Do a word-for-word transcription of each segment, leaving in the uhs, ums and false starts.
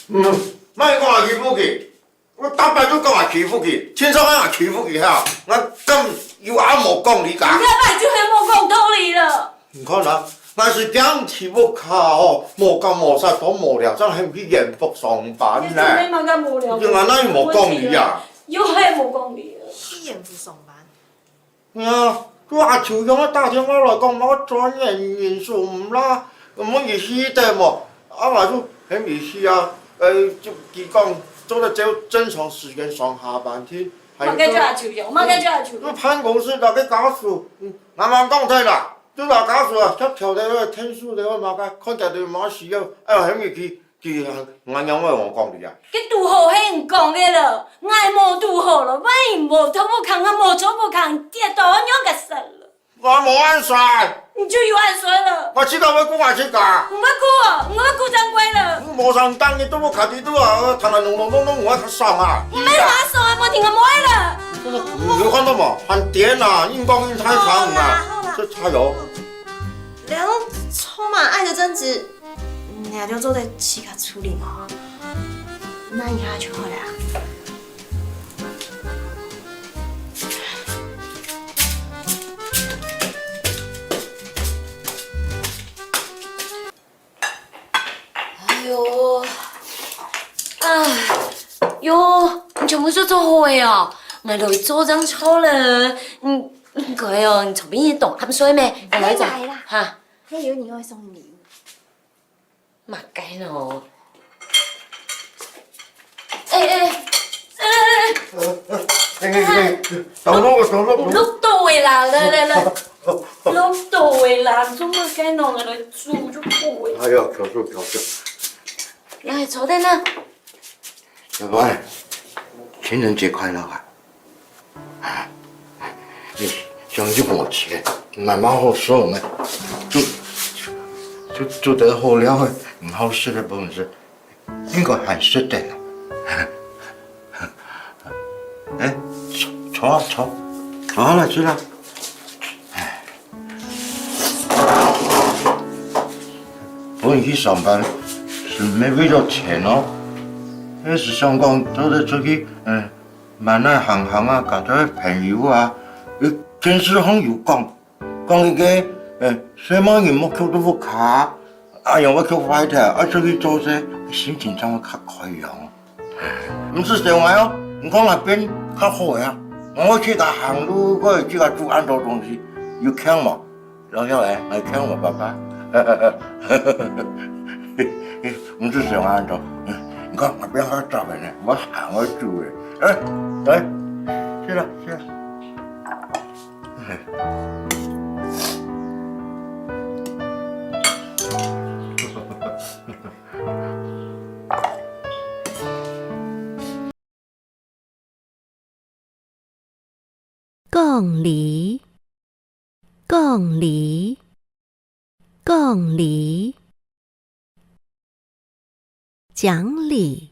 嗯，莫講阿欺負佢，𠊎逐擺都講阿欺負佢，天天講阿欺負佢哈，𠊎敢有恁無講理个？你逐擺就係無講道理了。你看啊，𠊎係驚佢屋下哦，無講無煞都無聊，正喊佢去延福上班呢。你做麼个無聊？你哪有無講理啊？又係無講理了。去延福上班。 啊，就阿秋陽啊打電話來講，麼个專員人手毋罅，毋好意思个無。啊，𠊎就很意思啊，呃，就佢講做得照正常時間上下班去。麼个叫阿秋陽？麼个叫阿秋陽？辦公室那個家屬，嗯，慢慢講忒啦，就摎家屬啊，協調个、天數个，麼个看起來都無需要，哎呀，很意思。 佢，𠊎仰會無講理啊？該堵好係你講个了，𠊎無堵好了，萬一無做毋好，𠊎無做毋好，跌倒仰結煞了？𠊎無恁衰。你就有恁衰了。𠊎自家會顧𠊎自家。你會顧哦，你會顧正規了。你無常當，你都無卡地度啊，談談弄弄弄弄，𠊎較爽啊。你沒話說啊，莫聽我無愛了。你有看到無？很癲啊，硬剛硬太長啊，好啦，好啦。這加油。兩個充滿愛的爭執。 你倆就做得自家處理嘛，吼。那一下就好了啊。哎喲，啊，喲，你全部都做好了哦？𠊎來做正著了。嗯，應該哦，你昨晡日當暗睡咩？哎，來，來啦。哈。還有你會送禮物。 麼个喏？哎，哎，哎，哎，哎，哎，等等，等等。落到位啦，來，來，來。落到位啦，做麼个喏？來煮就好了。哎呀，調酒，調酒。來，坐等啊。小乖，情人節快樂啊！ 啊，你想一毛錢，買麼好食呢？煮，煮，煮得好料个，你好食个本事，應該還食得呢。哎，坐，坐啊，坐，坐下來，坐啦。哎。 分你去上班，係毋係為了錢哦？係想講做得出去，嗯，滿哪行行啊，交到朋友啊。佢電視項有講，講一個，嗯，細妹人莫徛到屋下，啊，樣會徛壞忒，愛出去做事，心情正會較開朗。 毋使愁𠊎哦，你看𠊎變較好个啊，𠊎會自家行路，𠊎會自家煮恁多東西，有強無？老曉得，𠊎強無，爸爸？毋使愁𠊎恁多，你看𠊎變較早个呢，𠊎行𠊎煮个，哎，來，去啦，去啦。 講理，講理，講理。講理，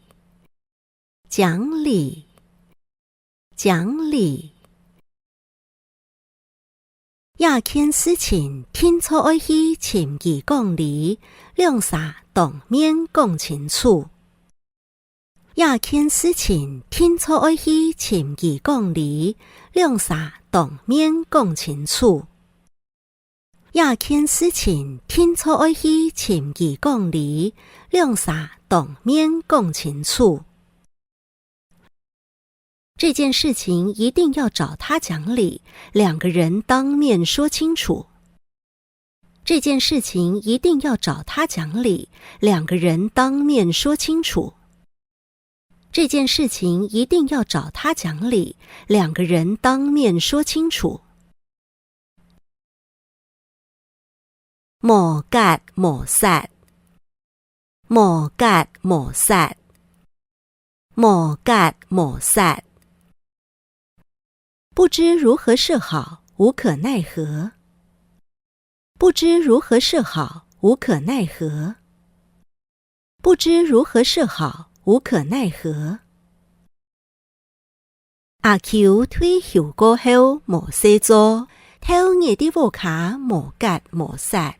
講理，講理。 這件事情定著愛去尋佢講理，兩儕當面講清楚。這件事情定著愛去尋佢講理，兩儕當面講清楚。這件事情定著愛去尋佢講理，兩儕當面講清楚。 這件事情一定要找他講理，兩個人當面說清楚。這件事情一定要找他講理，兩個人當面說清楚。這件事情一定要找他講理，兩個人當面說清楚。 無結無煞，無結無煞，無結無煞。不知如何是好，無可奈何。不知如何是好，無可奈何。 不知如何是好，無可奈何。阿舅退休過後無事做，透日在屋下無結無煞。